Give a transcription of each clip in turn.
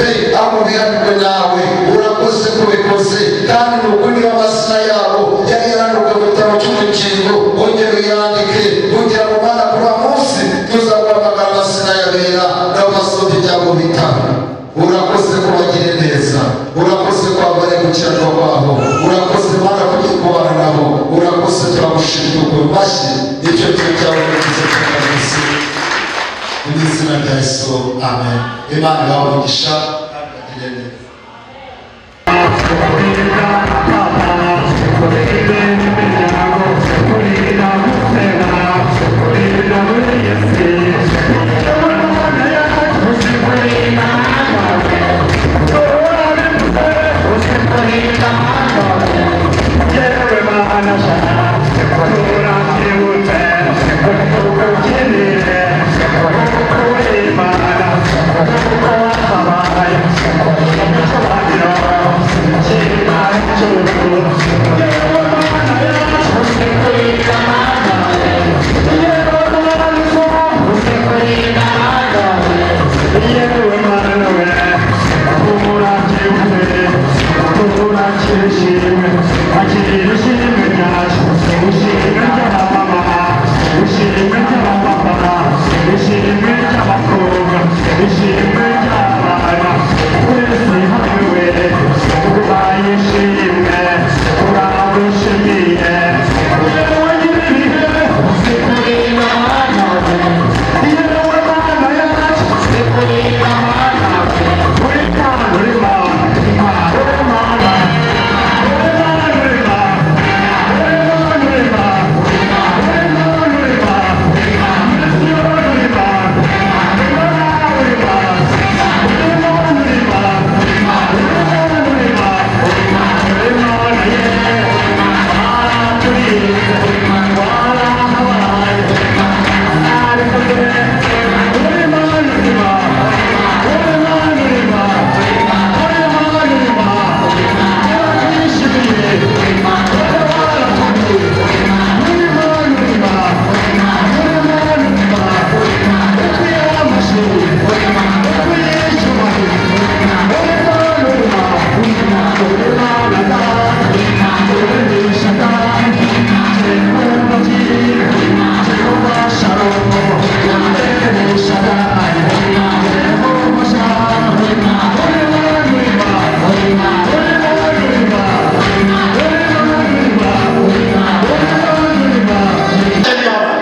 Pe, abo bihanirwe nawe. Urakoze kubikoze, kandi ni ukuri, niba amazina yabo yari yaranduwe mu gitabo cy'ubugingo, wongere uyandike, kugira ngo, Mana, kuri uwo munsi tuzaguhamagara amazina y'abera, nabo basoma ibyabo bitabo. Urakoze kubagire neza, urakoze kwambara gukiranirwa kwabo, urakoze, Mana, kugiye kubana nabo. Urakoze, turagushimira uko mashyi icyo gihe cyawe ni cyiza cyane mu izina rya Yesu, amen. Imana ibahe umugisha kandi bagire neza.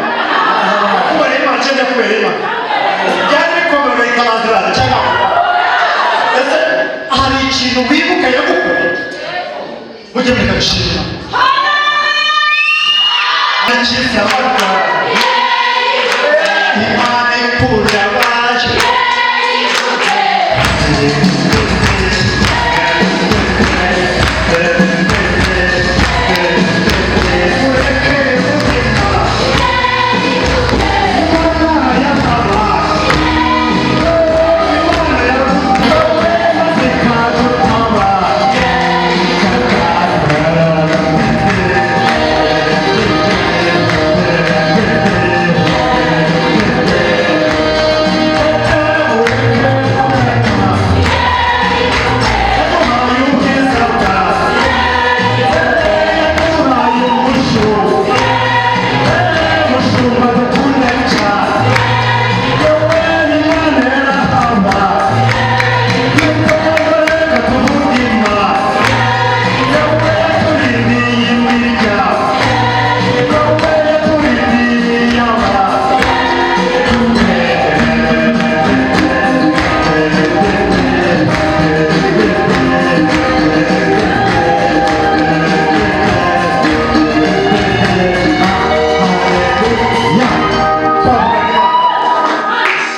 Kubera Imana cyangwa kubera Imana byari bikomeye ikabanzirana cyangwa ese hari ikintu wibuka yagukoreye? Mujye mureka gushimira akiza abarwayi. Imana ikunda abaje.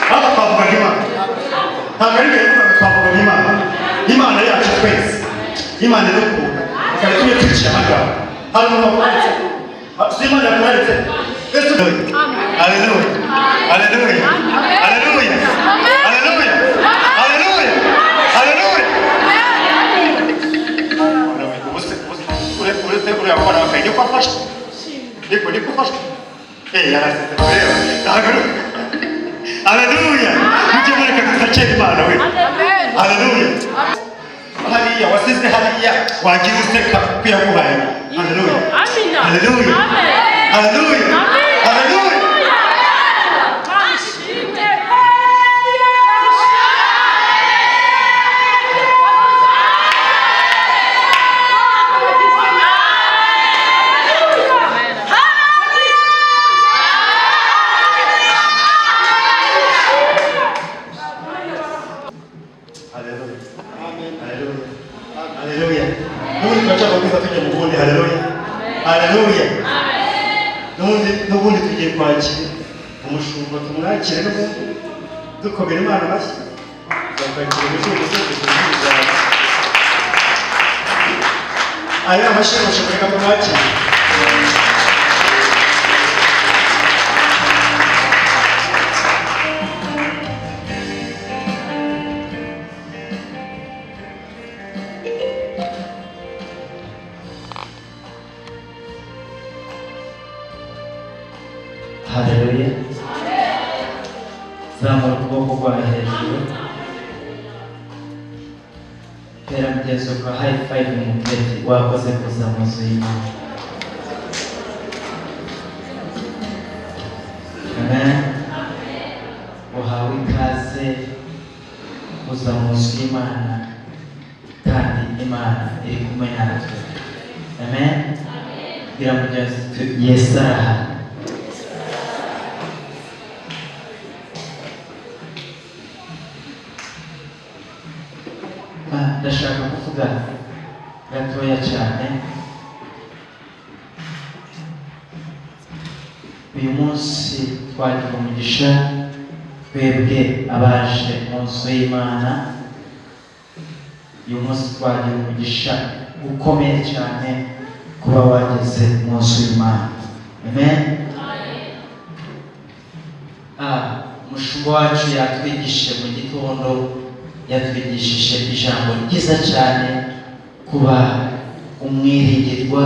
Hano twavugaga Imana, ntabwo ari ibintu, twavugaga Imana, Imana yacu twese, Imana idukunda ikaba itumye twicaye ahangaha. Hari umuntu wakuranditse? Si Imana yakuranditse ese? Haleluya, haleluya, haleluya, haleluya, haleluya, haleluya! Ubuse uretse uriya mwana wa niko afashwe, niko afashwe, yarasetse rero, ntabwo. Haleluya! Mujye mureka dusakire Imana we. Haleluya! hariya wagiye useka ko yaguhaye. Haleluya, haleluya, haleluya, haleluya. Haleluya. Haleluya. Haleluya. N'ubundi turacyababwiza tujya mu bundi. Haleluya. Haleluya. N'ubundi tugiye kwakira umushumba, tumwakire n'ubundi dukomera Imana amashyi. Tuzakwakira umushumba usoje zawe. Ayo amashyi y'umushumba, reka tumwakire. Haleluya. Zamura ukuboko kwawe hejuru. Tera mugenzi wawe high five mu ati wakoze kuza mu nzu y'Imana. Amen. Uhawe ikaze kuza mu nzu y'Imana, kandi Imana iri kumwe natwe. Amen. Bwira mugenzi uti Yesu arahari. Ndashaka kuvuga gatoya cyane. Uyu munsi twagira umugisha twebwe abaje mu nzu y'Imana. Uyu munsi twagira umugisha ukomeye cyane kuba wageze mu nzu y'Imana. Amen. Umushumba wacu yatwigishije mu gitondo, yatwigishije ijambo ryiza cyane, kuba umwiringirwa,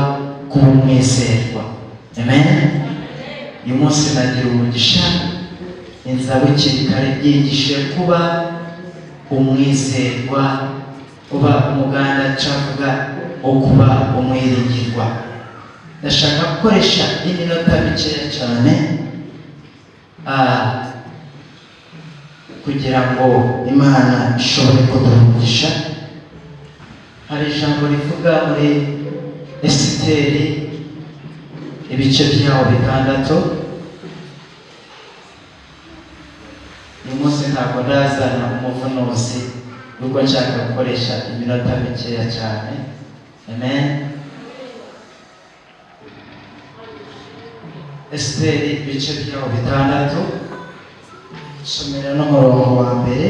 kuba umwizerwa. Amen. Uyu munsi nagira umugisha inzabukiri kare yigishije kuba umwizerwa, kuba umuganda cavuga wo kuba umwiringirwa. Ndashaka gukoresha iminota mikeya cyane kugira ngo Imana ishobore kuduha. Hari ijambo rivuga muri Esiteri ibice byaho 6. Uyu munsi ntabwo ndazana umuvunuzi kuko nshaka gukoresha iminota mikeya cyane. Amen. Esiteri ibice byaho 6, somera n'umurongo wa mbere.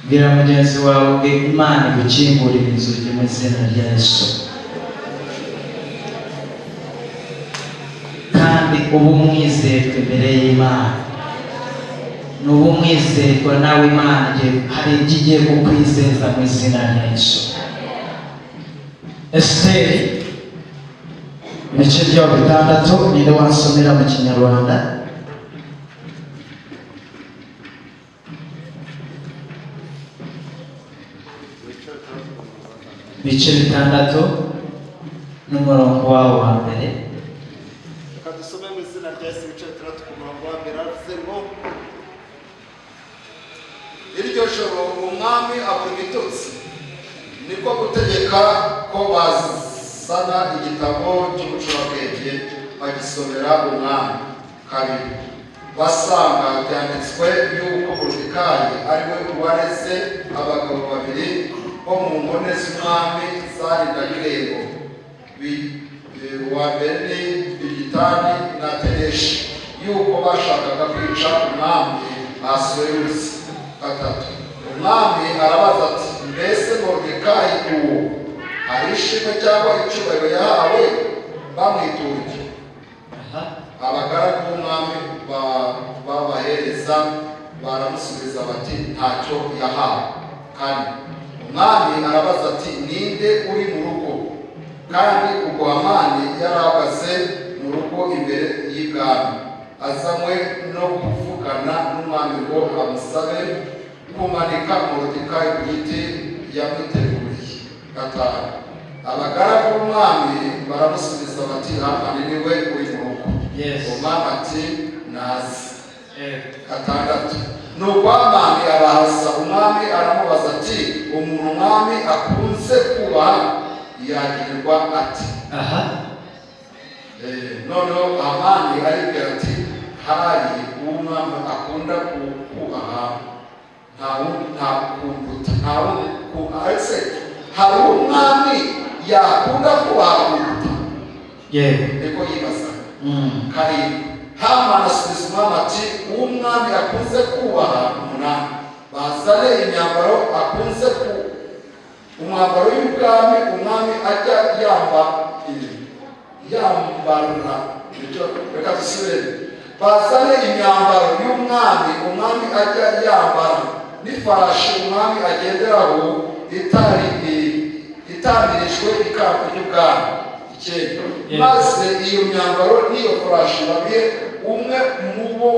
Bwira mugenzi wawe ngo Imana igukingurire inzugi mu izina rya Yesu, kandi uba umwizerwa imbere y'Imana. Nuba umwizerwa nawe, Imana hari ibyo igiye kukwizeza mu izina rya Yesu. Esiteri ibice byaho 6, ninde wansomera mu Kinyarwanda? Ibice 6 n'umurongo wawo wa mbere. Reka dusome mu izina rya Yesu, ibice 6 ku murongo wa mbere. Aravuze ngo: Iryo joro umwami abura ibitotsi, niko gutegeka ko bazana igitabo cy'ubucurabwenge, bagisomera umwami. Kabiri, basanga byanditswe yuko Moridekayi ari we wareze abagabo babiri bo mu nkone z'umwami zarindaga irembo. Uwa mbere ni Bigitani na Tereshi, yuko bashakaga kwica umwami Ahasuwerusi. Gatatu, umwami arabaza ati: "Mbese Moridekayi uwo hari ishimwe cyangwa icyubahiro yahawe bamwitura iki?" Abagaragu b'umwami babahereza baramusubiza bati: "Ntacyo yahawe." Kane, umwami arabaza ati: "Ninde uri mu rugo?" Kandi ubwo Hamani yarahagaze mu rugo imbere y'ibwami, azanywe no kuvugana n'umwami. w'umwami ngo amusabe kumanika Moridekayi ku giti yamuteguriye. Gatanu, abagaragu b'umwami baramusubiza bati: "Hamani niwe uri mu rugo." Umwami ati: "Naze." Gatandatu, nuko Hamani arahaza. Umwami aramubaza ati: "Umuntu umwami akunze kubaha yagirirwa ati?" Noneho Hamani aribwira ati: "Hari uwo umwami akunda kubaha, nta wundi, nta kunduta, nta wundi ese hari uwo umwami yakunda kubaha kunduta?" Niko yibazaga. Karindwi, Hamani asubiza umwami ati: "Uwo umwami akunze kubaha." Umunani, bazane imyambaro akunze ku umwambaro w'ubwami umwami ajya yamba yambara. Reka dusubire. Bazane imyambaro y'umwami umwami ajya yambara n'ifarashi umwami agenderaho itari itamirijwe ikamba ry'ubwami. Icyenda, maze iyo myambaro n'iyo farashi babihe umwe mu bo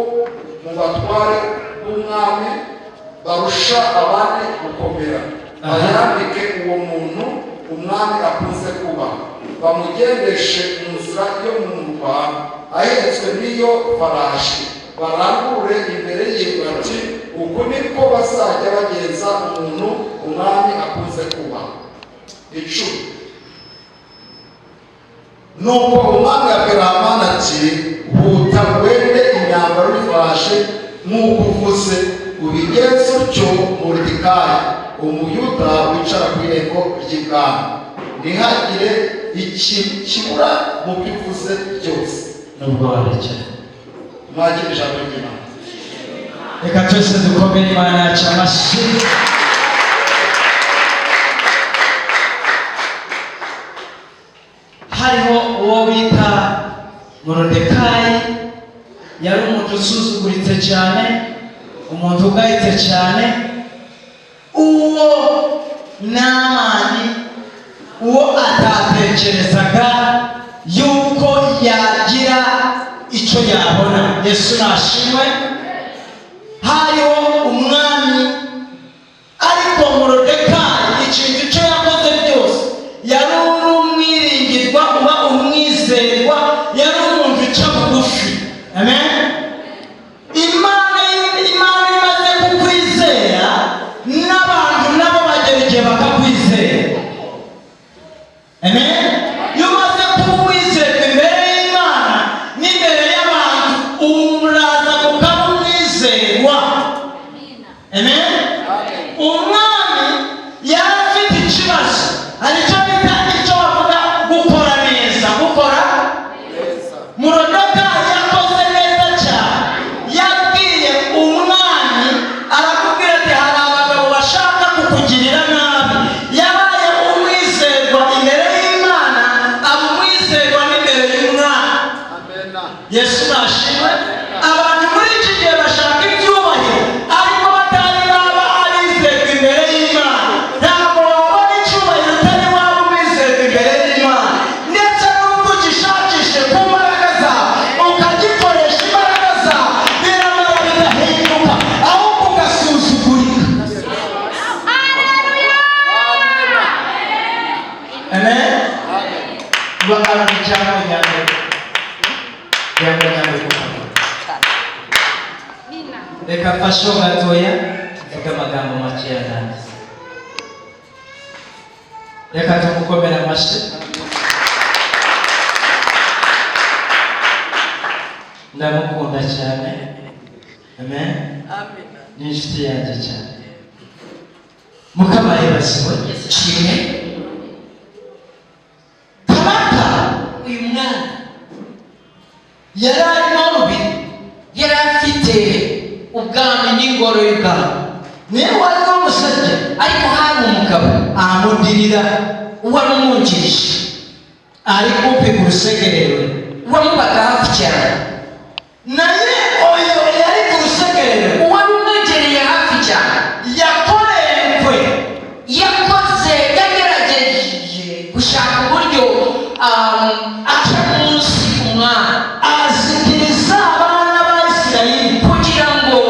mu batware b'umwami barusha abandi gukomera, bayambike uwo muntu umwami akunze kubaha, bamugendeshe mu nzira yo mu murwa ahetswe n'iyo farashi, barangurure imbere ye bati: 'Uku niko bazajya bagenza umuntu umwami akunze kubaha.'" 10, nuko umwami abwira Hamani ati: "Huta wende imyambaro n'ifarashi nk'uko uvuze, ubigenze utyo Moridekayi Umuyuda wicara ku irembo ry'ibwami. Ntihagire ikintu kibura mu byo uvuze byose." Nubwo warekera. Mwakira ijambo ry'Imana. Reka twese dukomere Imana yacu amashyi. Hariho uwo bita Morodekayi, yari umuntu usuzuguritse cyane, umuntu ugayitse cyane. Uwo Namani, uwo atatekerezaga yuko yagira icyo yabona. Yesu nashimwe. Hariho umwami, ariko Morodekayi ikintu icyo yakoze byose, yari umwiringirwa, uba umwizerwa, yari umuntu uca bugufi. Amen. Imana imaze kukwizera, n'abantu nabo bagera igihe bakakwizera. Amen. Iyo umaze kuba umwizerwa imbere y'Imana n'imbere y'abantu, uraza ukaba umwizerwa. Amen. Umwami yari afite ikibazo. Hari icyo bita, icyo bavuga gukora neza, gukora. Morodekayi yakoze neza cyane. Yabwiye umwami, aramubwira ati: "Hari abagabo bashaka kukugirira nabi." Yabaye umwizerwa imbere y'Imana, aba umwizerwa n'imbere y'umwami. Yesu nashimwe. Abantu muri iki gihe bashaka ibyubahiro, ariko batari baba abizerwa imbere y'Imana. Ntabwo wabona icyubahiro utari waba umwizerwa imbere y'Imana. Ndetse n'ubwo ugishakishe ku mbaraga zawe, ukagikoresha imbaraga zawe, biramara bigahinduka, ahubwo ugasuzugurika. Amen. Bakara cyangwa nyambe cyangwa nyambe kuko. Reka mfashe gatoya mvuge amagambo makeya nanjye. Reka tumukomere amashyi. Ndamukunda cyane. Amen. Ni inshuti yanjye cyane. Mukama yibasiwe. Kimwe. Kabaka Uyu mwana yari arimo rubi. Yari afite ubwami n'ingoro y'ubwami. Niwe wari umusajja. Ariko hari umugabo amudirira, wari umwungirije, ari kumpi ku rusegererwe, wamubaga hafi cyane. Naye oyo yari ku rusegererwe, Uwari umwegereye hafi cyane, yakorewe, yakoze, yagerageje gushaka uburyo aca munsi umwami, azikiriza abana ba Isirayeli kugira ngo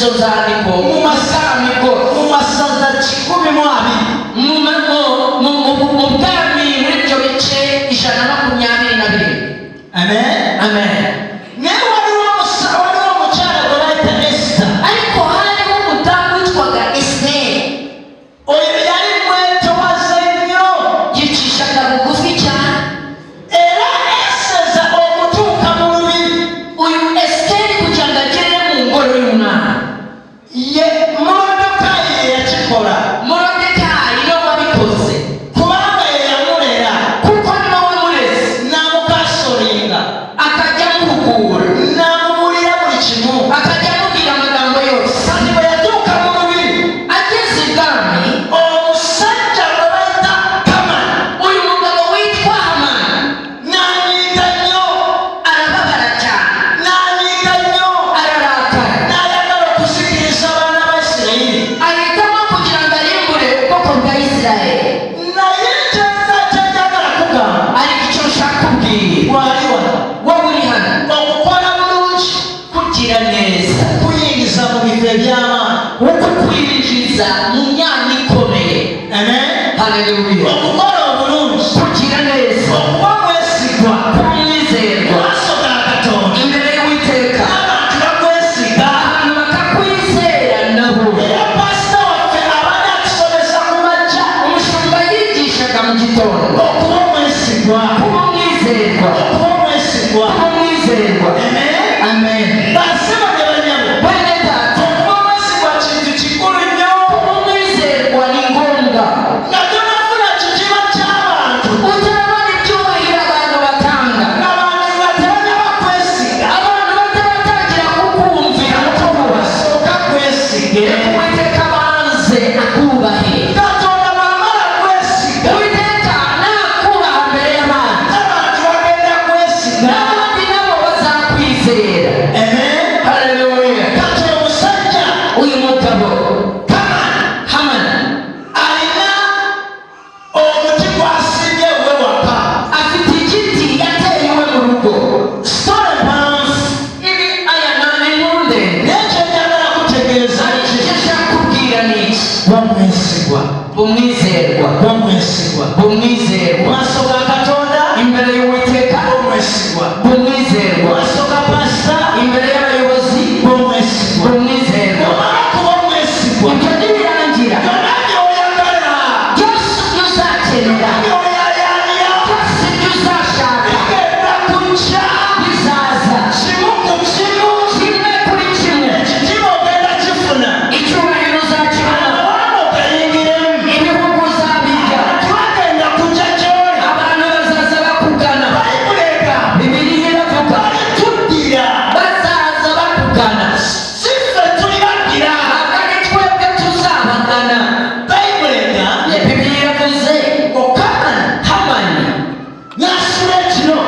Izo nzandiko mu bwami bwose, mu masaza 120, mu bwami muri ibyo bice 127. Amen. Amen. Naye waliwo omukyala gwe bayita Esita. Ariko hariho umudamu witwaga Esiteri. Oyo yali mwetowaze nnyo. Yicishaga bugufi cyane. Era eseza okutuuka mu lubiri, Uyu Esiteri kugira ngo agere mu ngoro y'umwami, ye Morodekayi ye yakikola, Morodekayi niwe wabikoze, kubanga ye yamulera, kuko niwe wamureze, n'amukasolinga, akajya amuhugura, n'amubulira buli kimu. Akajya amubwira amagambo yose. Kati bwe yatuuka mu lubiri, Ageze ibwami, omusajja gwe bayita Kamani uyu mugabo witwa Hamani n'anyiiga nnyo, arababara cyane, n'anyiiga nnyo, ararakara, n'ayagala okuzikiriza abaana ba Isirayiri. Ahitamo kugira ngo arimbure ubwoko bwa Isirayeli. Naye nkyeza kyenjagala kugamba, Ariko icyo nshaka kubwira wali wano, wowe uri hano, okukola bulungi kugira neza kuyingiza mu bifo eby'amaanyi. Kuko kwinjiza mu myanya ikomeye. Amen. Haleluya. Okukola obulungi, Kugira neza, okuba mwesigwa kuba umwizerwa maaso ga Katonda, imbere y'Uwiteka, abantu bakwesiga. Abantu bakakwizera nabo. Era pasita waffe abadde atusomesa ku makya, Umushumba yigishaga mu gitondo, okuba omwesigwa, kuba umwizerwa, okuba omwesigwa. Kuba umwizerwa. Amen. Amen. Basebo ne banyabo, Bene data, okuba omwesigwa kintu kikulu nnyo. Kuba umwizerwa ni ngombwa. Nga tonafuna kikiba ky'abantu, Utarabona ibyubahiro abantu batanga, ng'abantu nga tebannaba kwesiga, abantu bataratangira kukumvira no kukubaha, sooka kwesige. Reka Uwiteka abanze akubahe. Katonda bw'amala kwesiga, Uwiteka nakubaha mbere y'abandi, abantu bagenda kwesiga. N'abandi nabo bazakwizera. Amen. Haleluya. Kati omusajja Uyu mugabo Kamani Hamani alina omuti gw'asimbye we waka. Afite igiti yateye iwe mu rugo. Story mpanvu, Ibi aya ni inkuru ndende, naye kyenjagala kutegeeza ariko ki? icyo nshaka kubwira ni iki? Bamwesigwa. Bumwizerwa. Bamwesigwa Bumwizerwa maaso ga Katonda, imbere y'Uwiteka, bamwesigwa bumwizerwa maaso ga pasita, imbere y'abayobozi, bamwesigwa. Bumwizerwa. Omala kuba omwesigwa, Ibyo nibirangira, byonna by'oyagala, byose ibyo uzakenera, by'oyayaanira, byose ibyo uzashaka bigenda kujja bizaza kimu ku kimu. Kimwe kuri kimwe. Ekitiibwa ogenda kifuna, Icyubahiro uzakibona, amawanga ogayingiremu, ibihugu uzabirya, tubagenda kujja gy'oli. Abantu bazaza bakugana. Bayibuli egamba, Bibiliya iravuga, balituddira, bazaza bakugana. Si ffe tulibaddira. Ntabwo ari twebwe tuzabagana. Bayibuli egambye, Bibiliya iravuze, ngo Kamani Hamani n'asula ekiro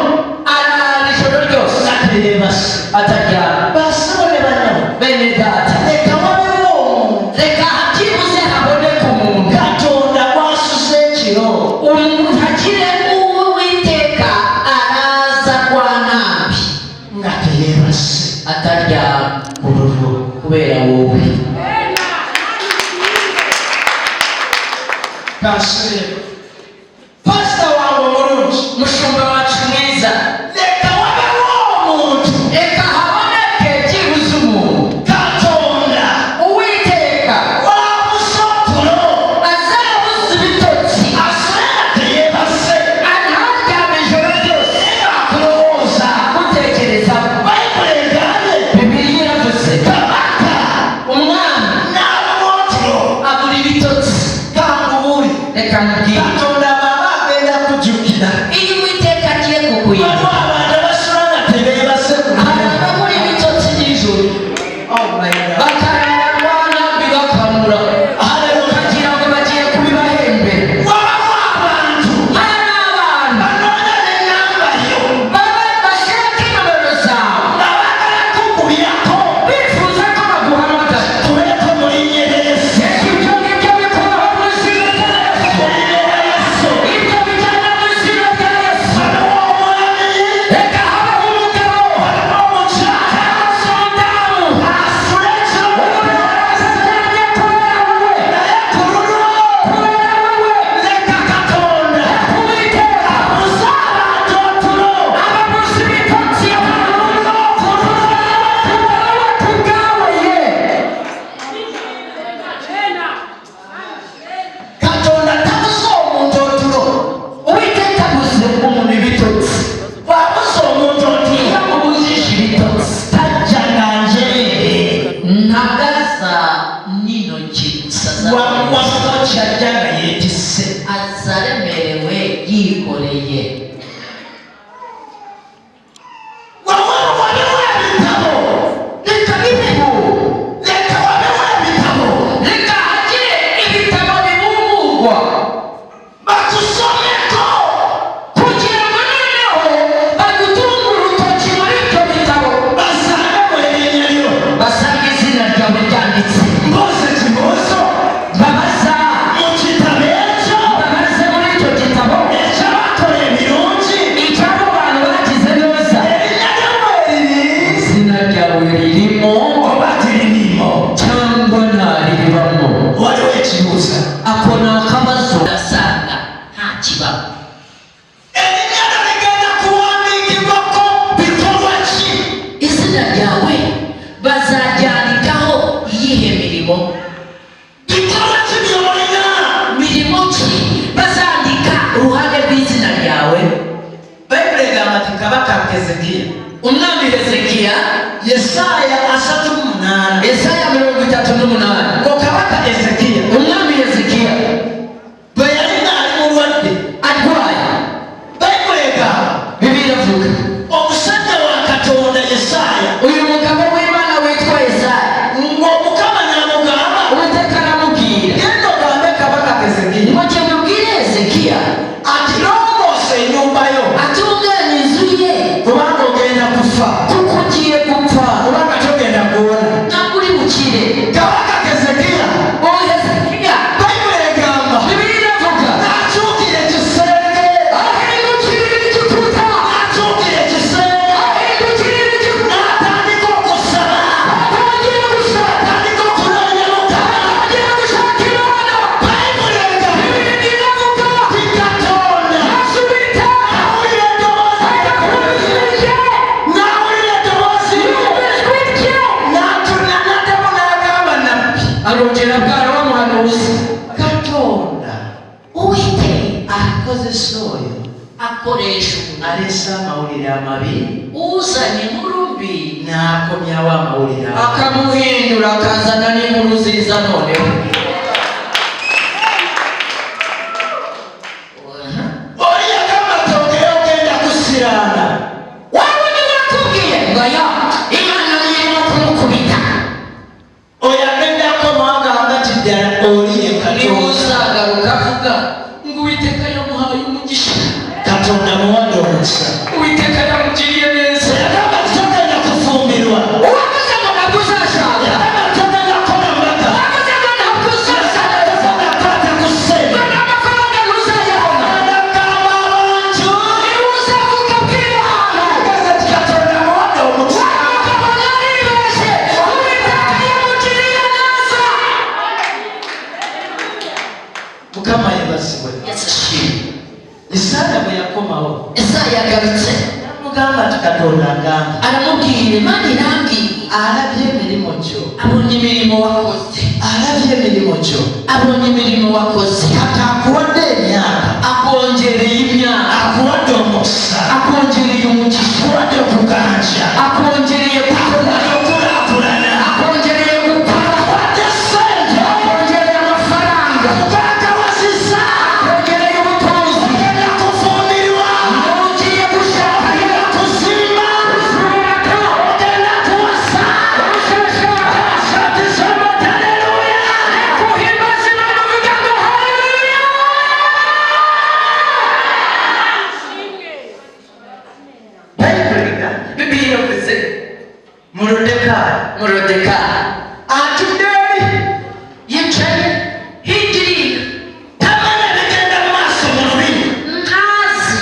arara ijoro ryose nga teyeebase. Ataryama. Basebo ne banyabo, Bene data, leka wabeewo omuntu reka byibuze haboneke umuntu Katonda gw'asuze ekiro, umuntu agire uwo Uwiteka araza kwa ntambi nga teyeebase ataryama ku lulwo. Kubera wowe. Kansubireko, pasita wange omulungi, Mushumba wacu mwiza, leka wabeewo omuntu reka haboneke byibuze umuntu Katonda Uwiteka wabuze otulo, azabuze ibitotsi, asule nga teyeebase, ntaryame ijoro ryose akulowooza. Agutekerezaho. Bayibuli egambye, Bibiliya iravuze, kabaka umwami n'abula otulo. Abura ibitotsi. Kankubuuli, Reka mubwire, Ntabwo aza n'intoki gusa z'abantu. Wamukoci ajja nga yeetisse. Aza aremerewe yikoreye. Wabewo ebitabo. Reka bibeho. Leka wabewo ebitabo. Reka hagire ibitabo bibumburwa bakusomeko kugira ngo noneho bagutunge urutoki muri ibyo bitabo, basange mu erinnya lyo. Basanga izina ryawe ryanditse. Mbuuza ekibuuzo. Babaza. Mu kitabo ekyo, Babaze muri icyo gitabo ekyabakola ebirungi, icy'abo bantu bagize neza, erinnya lyo mweriri izina ryawe ririmo oba teririimo? Cyangwa ntariribamo? Waliwo ekibuuza. Ako ni akabazo, ugasanga nta kibazo. Erinnya lyo ligenda kuwandiikibwako bikolwa ki? Izina ryawe bazaryandikaho iyihe mirimo? Bikolwa ki by'olina? Mirimo ki bazandika uruhande rw'izina ryawe? Bayibuli egamba nti Kabaka Kezekiya, Umwami Hezekiya, Yesaya 38, Yesaya 38, ngo Kabaka Ezekiya Umwami Hezekiya bwe yali ng'ali mulwadde, arwaye, Bayibuli egamba, Bibiliya iravuga, omusajja wa Katonda Yesaya, uyu mugabo w'Imana witwa Yesaya, ng'Omukama n'amugamba, Uwiteka aramubwira, genda ogambe Kabaka Kezekiya ngo genda ubwire Hezekiya ati longoosa ennyumba yo, atunganye inzu ye, kubanga ogenda kufa, kuko ugiye gupfa, kubanga togenda kuwona. Ntabwo uri bukire. Kabaka Kezekiya, Uwo Hezekiya, Bayibuli egamba, Bibiliya iravuga, n'akyukira ekisenge, ahindukirira igikuta, n'akyukira ekisenge, ahindukirira igikuta, n'atandika okusaba, atangira gushaka, atandika okunoonya Mukama. atangira gushaka Imana. Bayibuli egamba Bibiliya iravuga, nti Katonda asubita, awulira eddoboozi, akurikije, n'awulira eddoboozi, ijwi rye, n'atunanaddamu n'agamba nabbi, arongera bwara wa muhanuzi, Katonda Uwiteka akozesa oyo akoresha umuntu aleese amawulire amabi, uzanye inkuru mbi, n'akomyawo amawulire amabi. Akamuhindura akazana n'inkuru nziza noneho. Oli yagamba togera ogenda kusiraana. Wowe niwe wakubwiye ngo ya Imana niyo irimo kumukubita. Oyo agenda akomawo agamba nti ddala oli ye Niwe Katonda. uzagaruka avuga ngo Uwiteka yamuhaye umugisha, Katonda muwadde omukisa. Uwiteka yamugiriye neza. Yagamba nti togenda kufumbirwa. Uwavuze ngo ntabwo uzashaka, Yagamba nti togenda kukola mbaga. wavuze ngo ntabwo uzashaka, Togenda kukwata ku ssente. ngo n'amafaranga ntuzayabona, Agamba abantu, niwe uzavuga bw'Imana. agamba nti Katonda muwadde omukisa. Umugabo yaribeshye, Uwiteka yamugiriye neza. Mukama yebazibwe. Yesu ashimwe. Isaaya bwe yakomawo, Esaya yagarutse, namugamba nti Katonda agamba, aramubwira, Imana irambwiye, alabye emirimu gyo, abonye imirimo wakoze, alabye emirimu gyo, abonye imirimo wakoze, kati akuwadde emyaka, akongereye imyaka, akuwadde omukisa, akongereye umugisha, akuwadde okuganja, akongereye gukora, akuwadde okulaakulana, akongereye gukora, akuwadde ssente, akongereye amafaranga, akawazisa, akongereye ubutunzi, ogenda kufumbirwa, ugiye gushaka, ogenda kuzimba, uzubaka, ogenda kuwasa. uzashaka. Shout haleluya! Kuhimbaza Imana uvuga ngo haleluya. Bayibuli egamba, Bibiliya iravuze, Molodekayi Morodekayi atudde eri, yicaye hirya iriya, tamanya bigenda mu maaso mu lubiri. Ntazi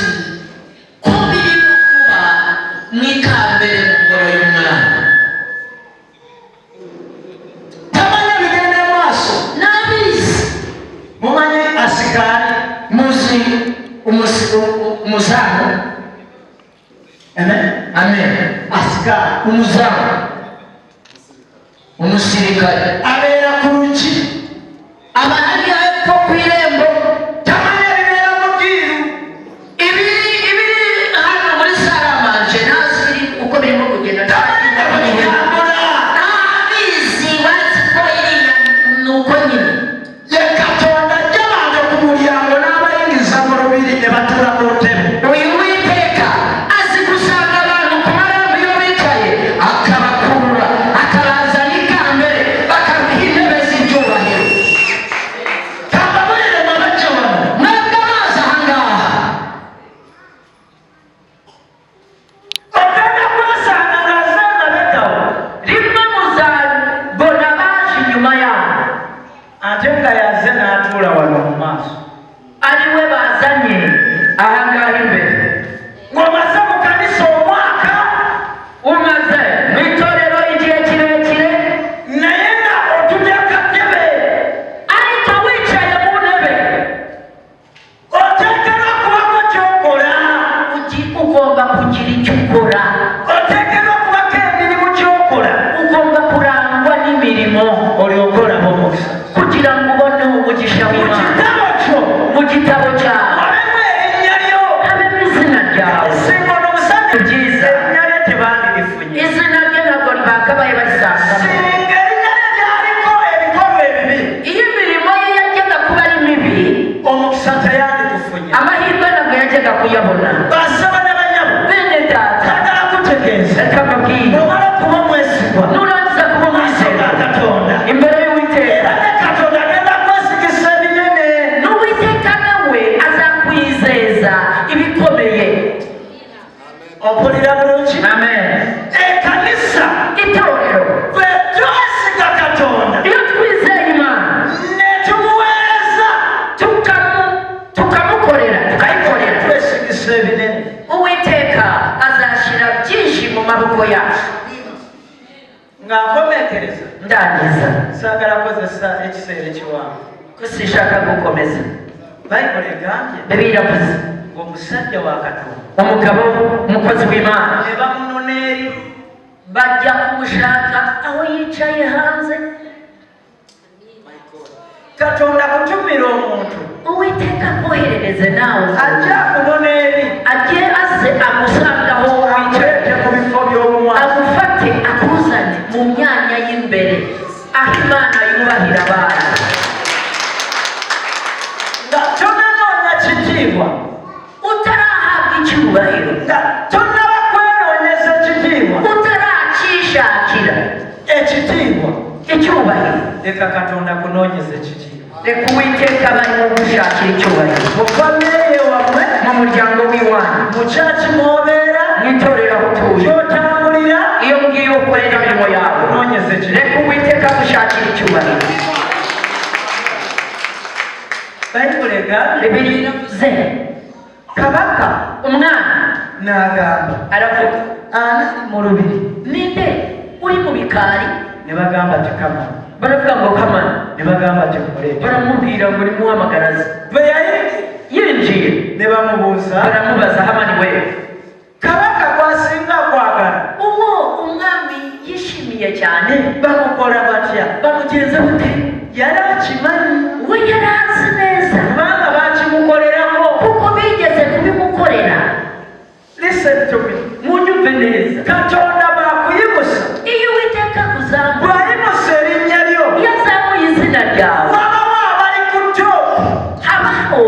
ko birimo kuba mu ikambere mu ngoro y'umwami. Tamanya bigenda mu maaso. Nabizi. Mumanyi asikaali? Muzi umuzamu? Amen. Amen. Asikaali, Umuzamu, umusirikare, abeera ku lugi, aba hariya hepfo ku irembo. Tamanya bibeera mu ddiiru. Ibiri hano muri salle à manger ntazi uko birimo kugenda. Tamanya bwe bitambula. Ntabizi. imirimo Olyoke olabe omukisa. Kugira ngo ubone umugisha Mu w'Imana. Kitabo kyo Mu gitabo cyawe habemu erinnya lyo. Habemo izina ryawe. Singa ono omusajja Byiza. Erinnya lye tebandirifunye. Izina rye ntabwo bakabaye barisangamo. Singa erinnya lye lyaliko ebikolwa ebibi, Iyo imirimo ye yajyaga kuba ari mibi, omukisa teyandigufunye. Amahirwe ntabwo yajyaga kuyabona. Basaba ne banyabo, Bene data, njagala kutegeeza, reka mbabwire, omala okuba omwesigwa nurangiza kuba mu maaso umwizerwa ga Katonda, imbere y'Uwiteka, era ne Katonda agenda kwesigisa ebinene. n'Uwiteka nawe azakwizeza ibikomeye. Ompulira bulungi? Amen. Ekanisa, Itorero, bwe twesiga Katonda iyo twizeye Imana ne tumuweereza, tukamukorera, tukayikorera, twesigisa ebinene. Uwiteka azashyira byinshi mu maboko yacu. Nga nkomekereza, Ndangiza, saagala kozesa ekiseera ekiwanvu. Ko sinshaka gukomeza. Bayibuli egambye Bibiliya iravuze ng'omusajja wa Katonda umugabo umukozi w'Imana ne bamunona eri bajya kumushaka aho yicaye hanze. Katonda kutumira omuntu Uwiteka akoherereze nawe ajja akunona eri ajye aze agusanga aho wicaye, akuleete mu bifo by'omumwaso. Agufate akuzane mu myanya y'imbere aho Imana yubahira abantu. Nga tonanoonya kitiibwa, Utarahabwa icyubahiro, nga tonaba kwenoonyeza ekitiibwa, utaracyishakira ekitiibwa, icyubahiro, leka Katonda kunoonyeza ekitiibwa. Reka Uwiteka barimo gushakira icyubahiro. Mu famire wammwe, Mu muryango w'iwanyu, mu kyaki mw'obeera, mu itorero aho utuye, gy'otambulira, iyo ngiyo ukorera imirimo yawe, kunoonyeza ekitiibwa. Reka Uwiteka agushakira icyubahiro. Bayibuli egambye, Bibiliya iravuze, kabaka umwami n'agamba, aravuga, ani mu lubiri? Ninde uri mu bikari? Ne bagamba ti Kamani. Baravuga ngo Kamani. Ne bagamba ti muleete. Baramubwira ngo nimuhamagaraze. Bwe yayingira, Yinjiye, ne bamubuuza, baramubaza, Hamani we, kabaka gwasinga kwagala uwo umwami yishimiye cyane bamukola batya? Bamugenza bute? Yali akimanyi, We yari azi neza, kubanga bakimukolerako. Kuko bigeze kubimukorera. Listen to me. Munyumve neza. Katonda bwakuyimusa, Iyo Uwiteka akuzamura, bw'ayimusa erinnya lyo, iyo azamuye izina ryawe, wabawo abali ku top. Habaho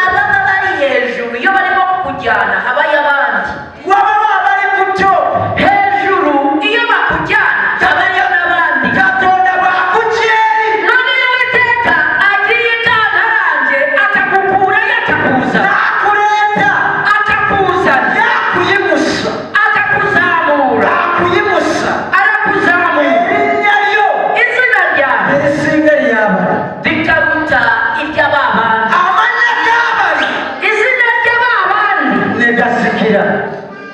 ababa bari hejuru. Iyo barimo kukujyana habayo abandi. Wabawo abali ku top. Hejuru iyo bakujyana habayo n'abandi. Katonda bw'akujja eri, None iyo Uwiteka agiye ikantarange akagukurayo akakuza, n'akuleeta, akakuzana, yakuyimusa, akakuzamura, akuyimusa, arakuzamura, erinnya lyo izina ryawe erisinga eryabala, rikaruta iry'ababandi, amannya g'abali izina ry'ababandi ne gasikira.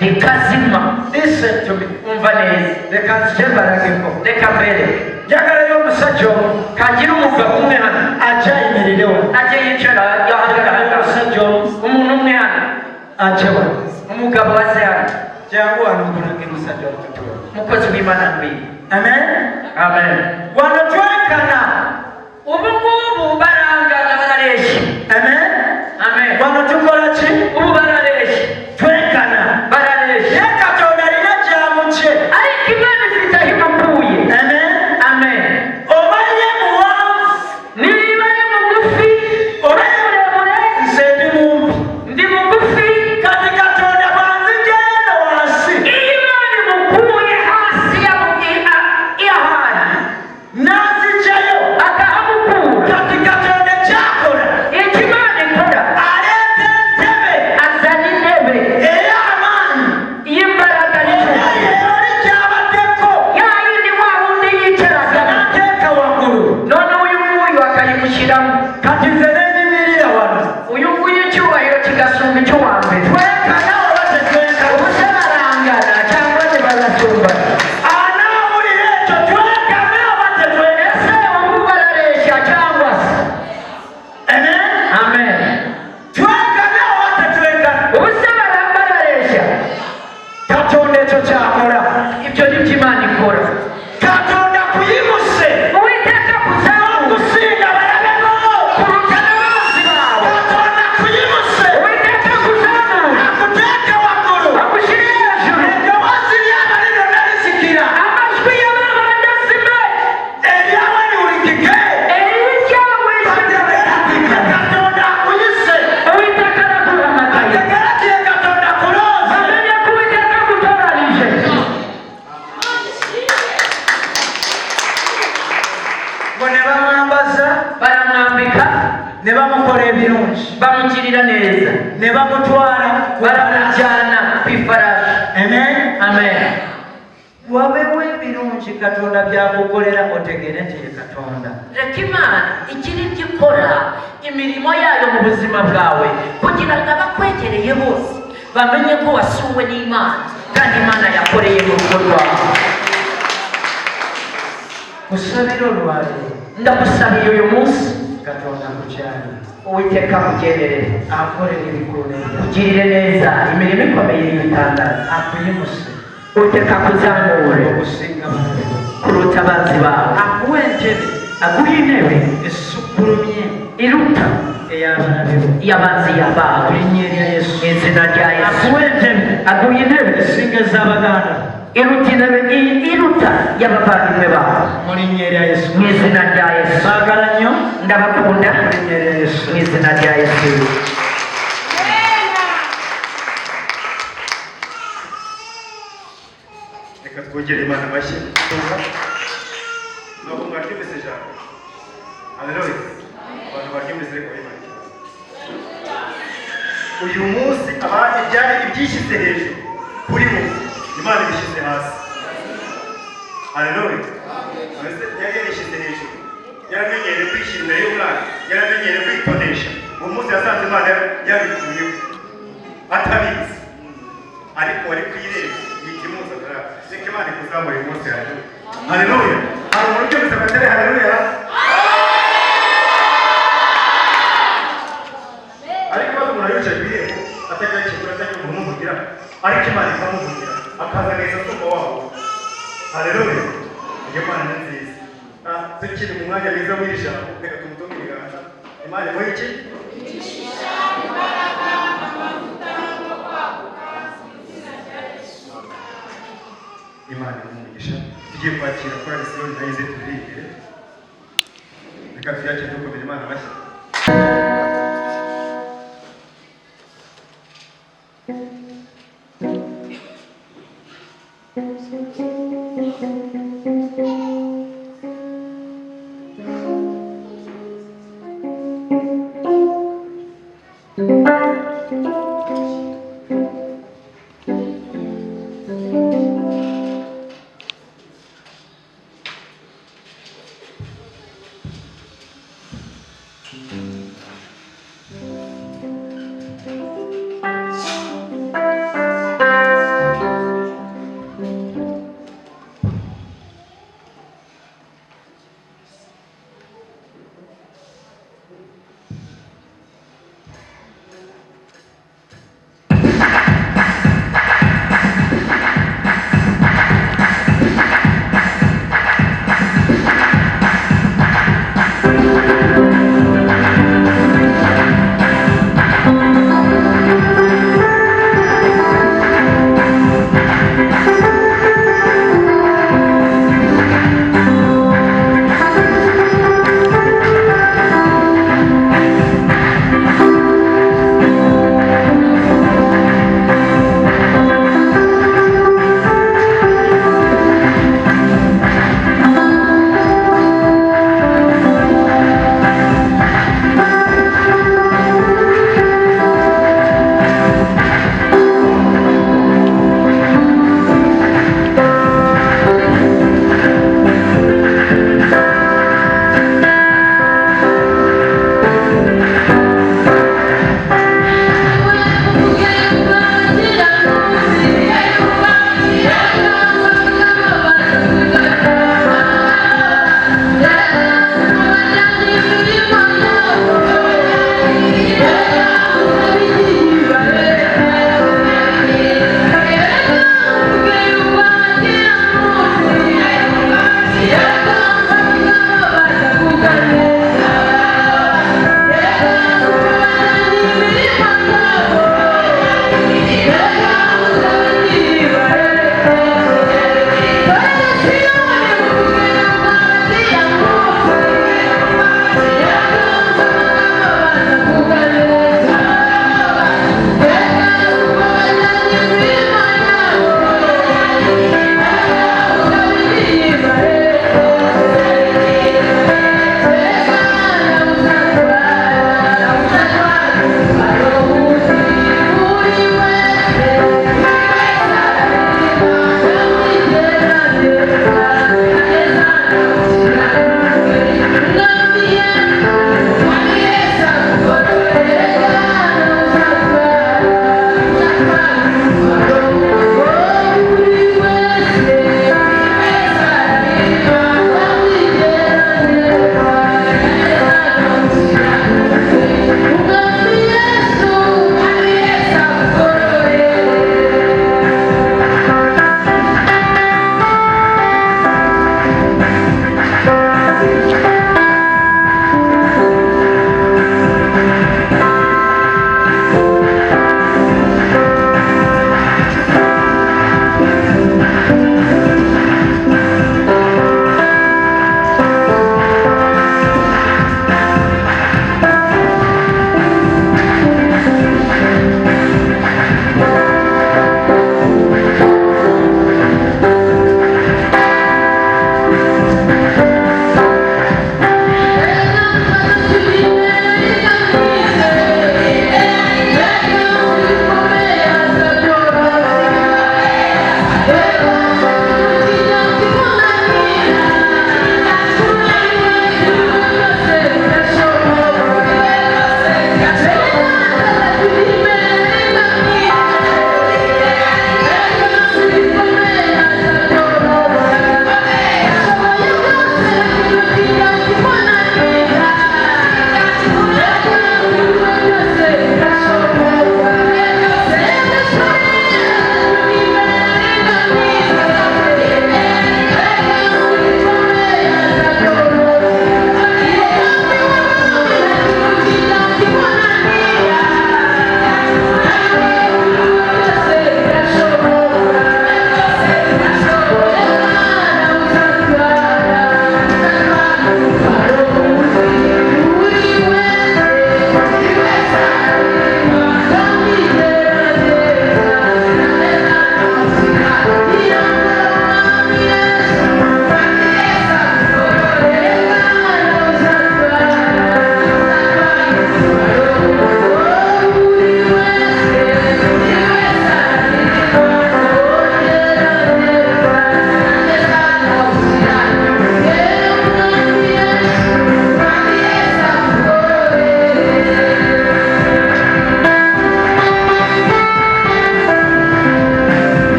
Rikazima. Listen to me. Umva neza. Leka nzije mbalageko. Reka mbere. Njagalayo omusajja omu Kagira umugabo umwe hano ajja ayimirirewo. Ajye yicara Njagalayo yahagarara. omusajja omu Umuntu umwe hano, ajje wano. Umugabo waze hano. Jangu wano nkulage musajja wa Katonda. Umukozi w'Imana ngwino. Amen. Amen. Wano twenkana. Ubu ngubu barangana, barareshya. Amen. Amen. Wano tukola ki? Ubu barareshya. Twenkana. Barareshya. Naye Katonda alina gy'amukye. Ariko Imana ifite aho imukuye. Amen. Amen. Oba ye muwanvu, Niba ari mugufi, oba ari muremure, nze ndi mumpi, ndi mugufi. Kati Katonda bw'anzija eno wansi, Iyo Imana imukuye hasi y'ahantu, n'anzigyayo, Ngo ne bamwambaza, Baramwambika, ne bamukora ebirungi, bamugirira neza, ne bamutwara, baramujyana ku ifarashi. Amen. Amen. Wabewo ebirungi Katonda byakukolera, otegere nti ye Katonda. Reka Imana igira ibyo ikora, imirimo yayo mu buzima bwawe, kugira ngo abakwegereye bose bamenye ko wasuwe n'Imana kandi Imana yakoreye mu rugo rwawe. Kusabira olwaleero, Ndagusabiye uyu munsi, Katonda akukyali, Uwiteka akugenderere, akolera ebikulu n'ebya, ugirire neza imirimo ikomeye y'ibitangaza, akuyimuse Uwiteka akuzamure okusinga balabe, kuruta abanzi bawe, akuwa entebe aguhe intebe esukkulumye iruta ey'abalabe bo, y'abanzi bawe, mu linnya erya Yesu. Mu izina rya Yesu. Akuwa entebe Aguhe intebe esinga ez'abaganda, iruta intebe iruta y'abavandimwe bawe, mu linnya erya Yesu. Mu izina rya Yesu. Baagala nnyo, Ndabakunda, mu linnya erya Yesu. Mu izina rya Yesu. Reka twongere Imana amashyi. Ntabwo mwaryumvise ijambo? Haleluya! Abantu baryumvise, ariko Imana ikibazo uyu munsi, abandi ibyari ibyishyize hejuru kuri bo, Imana ibishyize hasi. Haleluya! Mbese yari yarishyize hejuru, yaramenyereye kwishyira imbere y'umwana, yaramenyereye kwitonesha. Uwo munsi yasanze Imana yabikuyeho atabizi, ariko wari ku irembo yita imuzanira. Reka Imana ikuzamure uyu munsi. Haleluya, haleluya! Hari umuntu ubyumvise agatare? Haleluya! Ariko maze umuntu yicaye ku irembo atagira ikintu, atagira umuntu umuvugira, ariko Imana ikamuvugira, akaza neza asumba wabo. Haleluya! Iyo Mana ni nziza. Tukiri mu mwanya mwiza w'iri jambo, reka tumutunge ibiganza, Imana imuhe iki. Imana imuhe umugisha. Tugiye kwakira korali Siyoni nayo ize turirimbire. Reka tuyakire dukomere Imana amashyi.